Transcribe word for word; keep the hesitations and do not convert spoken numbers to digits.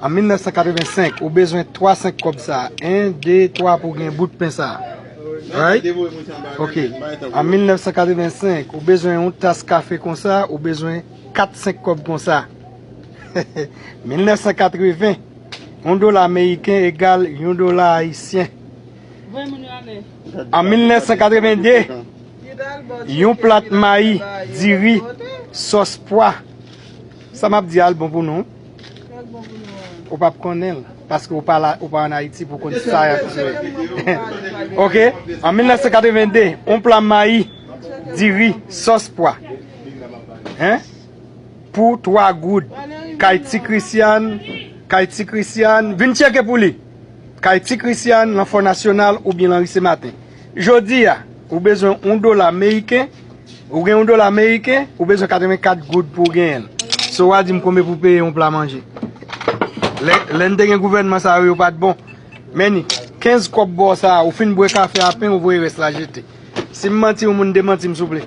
An mil nèf san katrevensenk, ou bezwen twa senk kòb sa. En, de, twa pou gen bout pen sa. Right? Ok. An mil nèf san katrevensenk, ou bezwen yon tas kafe konsa, ou bezwen kat senk kòb konsa. Mil nèf san katreven, yon dola ameriken egal yon dola ayisyen. An mil nèf san katreven de, yon plat mayi, diri, sòs pwa. Sa m ap di a l bon pou nou. Ou p ap konnen l, paske ou pa la, ou pa ann Ayiti pou konn sa y ap fè. Ok? An mil nèf san katreven de, yon pla mayi, diri, sòs pwa. Hein? Pou twa goud. Kay Ti Christian, kay Ti Christian, vin tcheke pou li. Kay Ti Christian, lan Fò Nasyonal oubyen lan Ri Sematen. Jodi a, ou bezwen yon dola ameriken, ou gen yon dola ameriken, ou bezwen katrevenkat goud pou w genyen l. So, w a di m konbyen pou peye yon pla manje. Lè, lè n te gen gouvènman sa yo, yo pa t bon. Men ni, kenz kòb bò sa, ou fin bwè kafe a pen, ou voye rès la jete. Si m manti yon moun, demanti m souple.